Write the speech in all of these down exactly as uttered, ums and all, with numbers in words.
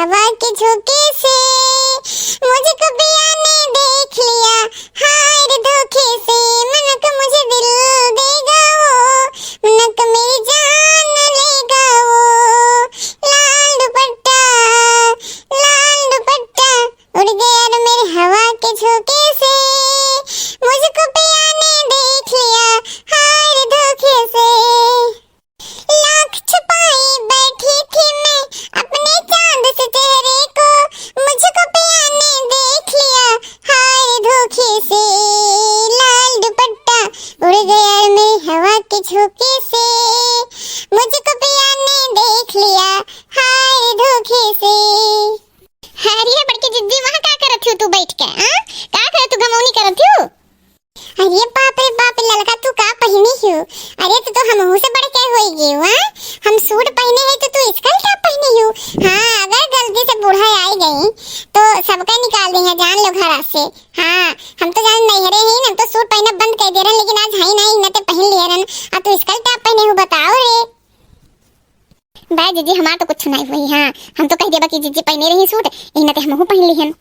हवा के झोंके से मुझको पिया ने देख लिया, हाय रे धोखे से, मनक मुझे दिल देगा वो, मनक मेरी जान लेगा वो। लाल दुपट्टा, लाल दुपट्टा, उड़ गया रे मेरे हवा के झोंके से, मुझको पिया ने देख लिया, हाय रे धोखे से। लाख छुपाए बैठी थी मैं अपने चांद से चेहरे को, मुझको पिया ने देख लिया, हाय धोखे से। लाल दुपट्टा उड़ गया रे मेरे हवा के झोंके से, मुझको पिया ने देख लिया, हाय धोखे से। अरे बड़की जिज्जी, वहाँ का करत हो तू बैठ के, हाँ? का करत हो, घमौनी करत हो? अरे बाप रे बाप, ललका तू का पहिनी हू? अरे तू तो हमहू से बढ़ के होई गई हू, हाँ? हम सूट पहिने है तो तू स्कर्ट टॉप पहिने हू। हाँ, अगर गलती से बूढ़ा आई गई तो सबका निकाल दी है, जान लो घरा से। हाँ, हम तो जान नैहरे ही, हम तो सूट पहिनब बंद कर दे रहन, लेकिन आज है नहीं, न ते पहिन लिए रहन, आ तू स्कर्ट टॉप पहिने हू, बताओ रे। बा जिज्जी, हमार तो कुछ नहीं हुई। हाँ, हम तो कह देबा कि जिज्जी पहिने रही सूट, यही नाते हमहू पहिन लिहन।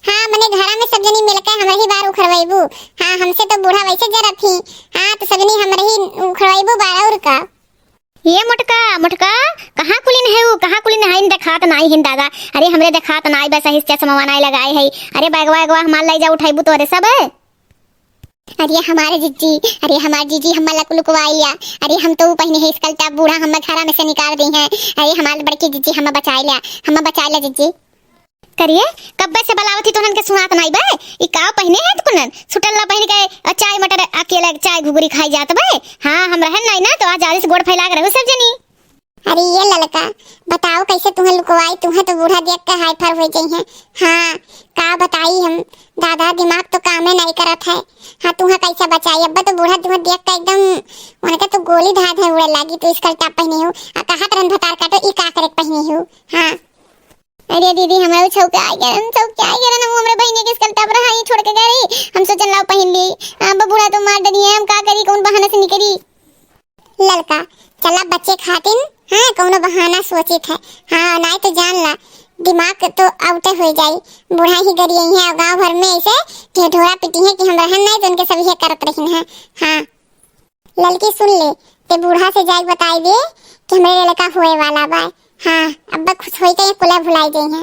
हाँ, मने घरा में सब जनी मिलके हमरे ही बार उखड़वैबू। हाँ, हमसे तो बूढ़ा वैसे जरत ही। हाँ, तो सब जनी हमरे ही उखड़वैबू बार और का। ये मोटका, मोटका, कहाँ कुलिन है उ, कहाँ कुलिन है, इन देखात नाई हिन दादा। अरे हमरे देखात नाई बा, सही से चश्मा नाई लगाए है। अरे बैगवा, बैगवा हमार लै जा, उठैबू तोरे सब। अरे हमारे जिज्जी, अरे हमार जीजी, हम लक-, लुकवाइया। अरे हम तो उ पहिने है स्कर्ट टॉप, बूढ़ा हम घरा में से निकाल दी हैं। अरे हमार बड़की जिज्जी, हम बचाई ल्या, हम बचाई ल्या जिज्जी। करिए, कब्बे से बलावत ही तोहन के सुनात नाई बे। ई का पहिने है तुकुनन? सुटल्ला पहिन के, अ, चाय मटर अकेले चाय घुघुरी खाई जात बे। हाँ, हम रहन नाई ना, तो आज जादे से गोड़ फैला के रहू सब जनी। अरे ये ललका, बताओ कैसे तुहें लुकवाई, तुहें तो बूढ़ा देख के हाई फर हो जाई है। हाँ, का बताई हम, दादा दिमाग तो कामे नहीं करत है। हाँ, तुहें कैसे बचाई, अब तो बूढ़ा तुहें देख के एकदम, उनके तो गोली धाध है उड़े लागी। तू स्कर्ट टॉप पहिनी हो, आ कहत रहन भतार काटो, ई का करे पहिनी हो? हाँ। अरे दीदी, हमरा उ छौके आ गया, हम छौके आ गया ना, वो हमरे बहिनी के स्कर्ट टॉप रहा, ये छोड़ के गए रही, हम सोचन लाओ पहिन ली। अब बूढ़ा तो मार डरी है, हम का करी, कौन बहाना से निकली? ललका, चला बच्चे खातिन, हाँ, कौनो बहाना सोचित है। हाँ, नाई तो जान ला, दिमाग तो आउटे हो जाई। बूढ़ा ही गरियई है और गाँव भर में ऐसे ढेढोरा पिटी है कि हम रहन नाई तो उनके सब ये करत रहिन है। हाँ, ललकी सुन ले, ते बूढ़ा से जाई बताई दे कि हमरे ललका होए वाला बा। हाँ, अब खुश होई के ये कुला भुलाई गई है।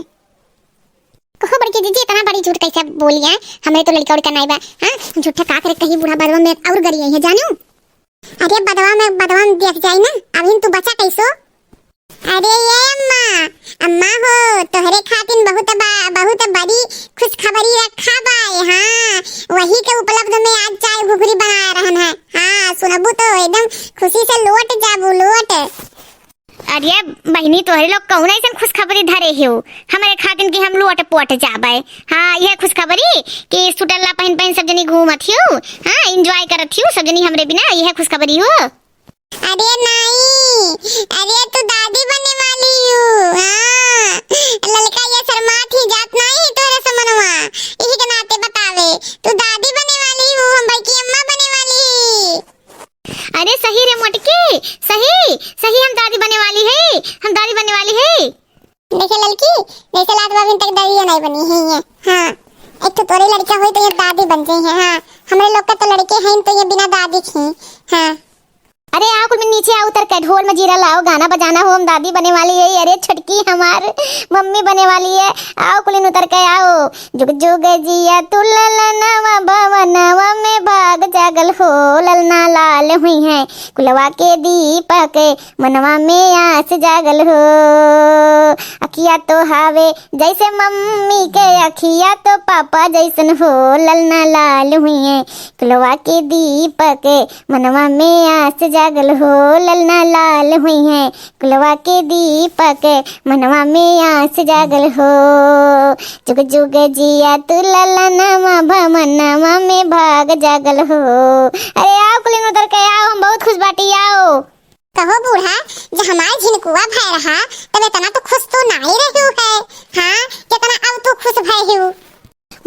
कहो बड़की जीजी, इतना बड़ी झूठ कैसे बोली है? हमरे तो लड़का उड़का नाई बा। हाँ, झूठा का करे कहीं, बूढ़ा बदवा में और गरियई है, जानू। अरे बदवा में, बदवा में देख जाई ना, अभी तू बचा कैसो? अरे ये अम्मा, अम्मा हो, तोहरे खातिन बहुत बा, बहुत बड़ी खुशखबरी रखा बा। हाँ, वही के उपलब्ध में आज चाय घुघरी बनाए रहन है। हाँ, सुनबू तो एकदम खुशी से लोट जाबू, लोट। अरे बहिनी, तोहरे लोग कौन ऐसन खुशखबरी धरे हो हमरे खातिन कि हम लोट पोट जाबे? हाँ, यह खुशखबरी कि सुटल्ला पहन पहन सब जनी घूमत हो, हाँ, enjoy करत हो सब जनी हमरे बिना, यह खुशखबरी हो? अरे नाई, अरे तू दादी बने वाली हो। हाँ, ललका ये शर्मात ही जात नाई तोरे समनवा, यही के नाते बतावे, तू दादी बने वाली हो, हम भाई की अम्मा बने वाली। अरे सही रे मोटकी, सही, सही हम दादी बने वाली है, हम दादी बने वाली है। देखे ललकी, जैसे लात बाबिन तक दादी नहीं बनी है ये। हाँ, एक तो तोरे लड़का होई तो ये दादी बन जाई है। हाँ, हमरे लोग का तो लड़के हैं तो ये बिना दादी के हैं। हाँ। अरे आओ कुल में नीचे आओ, उतर के ढोल मजीरा लाओ, गाना बजाना हो, हम दादी बने वाली है। अरे छोटकी हमार मम्मी बने वाली है, आओ कुलिन उतर के आओ। जुग जुग जिया तू ललनवा, भवनवा में भाग जागल हो, ललना लाल हुई है कुलवा के दीपक, मनवा में आस जागल हो। अखिया तो हावे जैसे मम्मी के, अखिया तो पापा जैसन हो, ललना लाल हुई है कुलवा के दीपक, मनवा में आस जागल हो, ललना लाल हुई है कुलवा के दीपक, मनवा में आस जागल हो। जुग जुग जिया तू ललनवा, भवनवा में भाग जागल हो। अरे आओ कुलिन उतर के आओ, हम बहुत खुश बाटी, आओ। कहो बूढ़ा, जब हमार झिनकुआ भय रहा, तब इतना तो खुश तो नाई रहू है। हाँ, कितना अब तू खुश भय हू।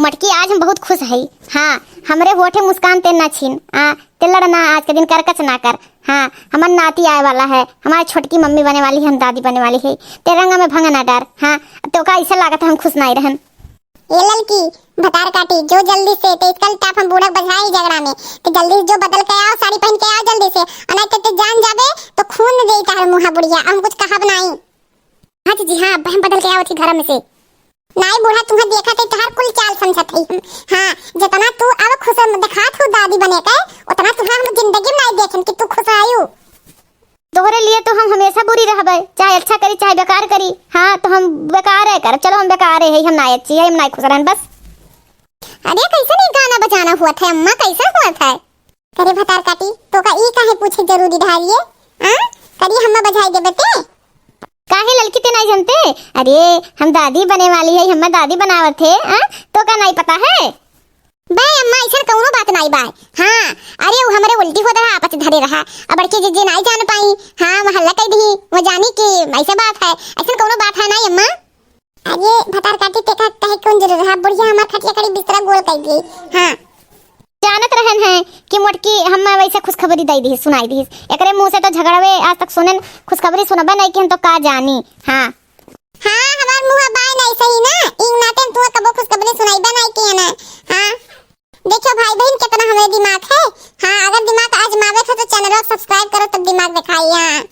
मटकी, आज हम बहुत खुश हई। हाँ, हमरे होठे मुस्कान ते ना छीन। आ, ते लड़ ना, आज के दिन करकच ना कर। हाँ, हमार नाती आए वाला है, हमार छोटकी मम्मी बने वाली है, हम दादी बने वाली है। ते रंग में भंग ना डार। हाँ, तोका ऐसे लागत है हम खुश नाई रहन। ए ललकी, भतार काटी, जो जल्दी से, ते इसका टाप हम बूढ़ा बझाई झगड़ा में। ते जल्दी से जो बदल के आओ, साड़ी पहन के आओ जल्दी से, और नहीं तो ते जान जाबे तो खून दे तार मुँहा बुढ़िया, हम कुछ कहब नाई। हाँ जीजी, हाँ, अब हम बदल के आवत ही घर में से। नाई बूढ़ा, तुम्हें देखा थे, तोहार कुल चाल समझत हई हम। हाँ, जितना तू अब खुश दिखात हो दादी बने के, उतना तुहरा हम जिंदगी में नाई देखन कि तू खुश आयु। तोहरे लिए तो हम हमेशा बुरी रहबे, चाहे अच्छा करी चाहे बेकार करी। हाँ, तो हम बेकार है करब, चलो हम बेकार है, हम नाई अच्छी है, हम नाई खुश रहन बस। अरे कैसे नहीं गाना बजाना हुआ था अम्मा, कैसे हुआ था? करे भतार काटी, तोका ई काहे पूछे जरूरी ढारिए? आ? करी हम्मा बजाई देबे ते? काहे ललकी ते नाई जानते? अरे, हम दादी बने वाली है, हम्मा दादी बनावत है, आ? तोका नाई पता है? बे अम्मा, ऐसन कौनो बात नाई बाय। हाँ, अरे वो हमरे उल्टी होत रहा, आपस धरे रहा। अब बड़की जीजी नाई जान पाई। हाँ, वो हल्ला कई दी, वो जानी कि ऐसे बात है, ऐसन कौनो बात है नाई अम्मा। अरे भतार काटी, तेका कहे कौन जरूर रहा, बुढ़िया हमार खटिया कड़ी बिस्तरा गोल कई दी। हाँ। जानत रहन है कि मोटकी हम्मा वैसे खुशखबरी दई दी, सुनाई दी। एकरे मुँह से तो झगड़वे आज तक सुनन, खुशखबरी सुनबे नहीं कि हम तो का जानी। हाँ। हाँ, हमार मुँह बाय नहीं सही ना, इन नाते हम तुम्हें कबो खुशखबरी सुनाईबे नहीं किए ना। हाँ। देखो भाई बहन, कितना हमें दिमाग है। हाँ, अगर दिमाग आजमावे के तो चैनल को सब्सक्राइब करो, तब दिमाग दिखाई। हाँ।